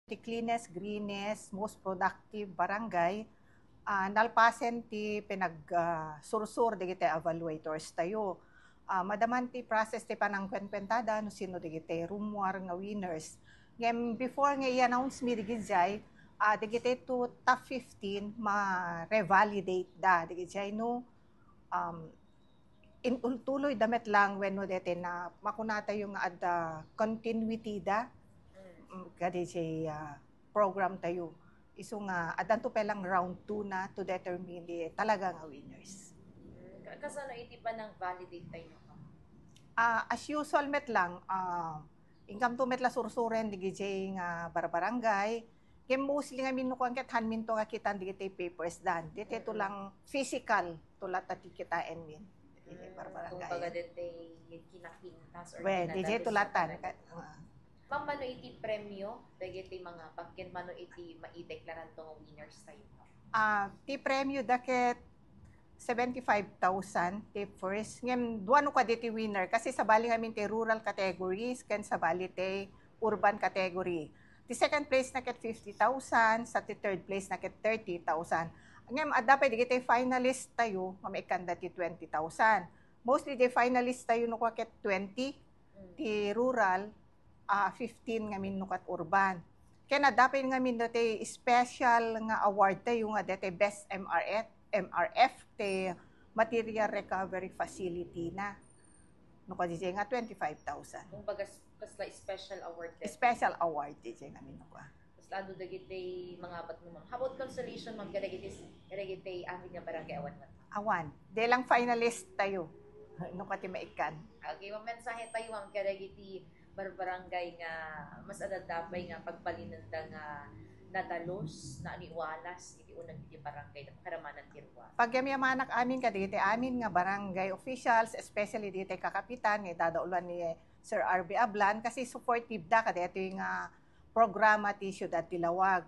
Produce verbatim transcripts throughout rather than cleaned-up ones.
ti cleanest, greenest, most productive barangay, ah, nalpasen ti pinag, ah, sursur dagiti evaluators tayo. Ah, madaman ti process ti panangkuenkuentada no sino dagiti rummuar nga winners. Ngem before nga i-announce mi dagiti jay, ah, dagiti two top fifteen ma-revalidate da dagiti jay no, um, intultuloy da met lang wenno deti na makuna tayo nga adda continuity da, mm, kadagiti, ah, program tayo. Isu nga, addanto pay lang round two na to determine the talaga nga winners. Mm, ka-, kasano iti panang-validate tayo? Ah, as usual met lang, ah, inkamto met la sursuren dagiti nga barbarangay. Ngem mostly ngamin no kuan ket hanminto nga kitan dagiti papers dan. Dagiti to lang physical to latta ti kitaenmin. Dagiti barbarangay. Kumbaga, dagiti kinapintas or Well, dagiti kinadalus tulatan. Ka-, ah. Ma'am, mano iti premyo dagiti mga bag ken mano iti maideklaranto nga winners tayo? Ah, ti premyo da ket seventy-five thousand ti first. Ngem, dua no kadi ti winner. Kasi sabali ngamin ti rural categories ken sabali ti urban category. Ti second place na ket fifty thousand, sa ti third place na ket thirty thousand. Ngem, adda pay dagiti finalist tayo nga maikkanda ti twenty thousand. Mostly, ti finalist tayo no kua ket twenty ti rural, ah, fifteen ngamin no ket urban. Ken adda pay ngamin dati special nga award tayo nga dati best M R F, M R F ti material recovery facility na. No kadi nga twenty-five thousand. Kumbaga, s-, kasla special award dati. Special award ti ngamin no kua. Kas lalo dagiti mga bat-, ma'am. How about consolation, ma'am, kadagiti, kadagiti amin nga barangay awan man? Awan. Di lang finalist tayo. No kadi maikkan. Okay, ma'am, mensahe tayo, ma'am, kadagiti barbarangay nga mas adda pay nga pagbalinenda nga nadalus, naaniwalas iti uneg iti barangay, karamanan ti ruar. Pagyamyamanak amin kadagiti amin nga barangay officials, especially dagiti kakapitan nga idadauluan ni Sir R B Ablan, kasi supportive da kadaytoy nga programa ti Siudad ti Lawag.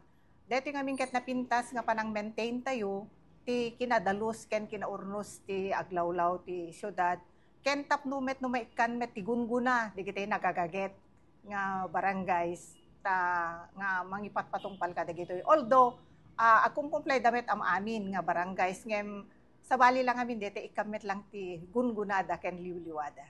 Daytoy ngamin ket napintas nga panang-maintain tayo ti kinadalus ken kinaurnos ti aglawlaw ti siudad, ken tapno met no maikkan met ti gunggona dagiti nagagaget nga barangays ta nga mangipatpatungpal kadagitoy. Although, ah, agkumkumplay da met am-amin nga barangays, ngem sabali lang amin daytoy ikkan met lang ti gungonada ken liwliwada.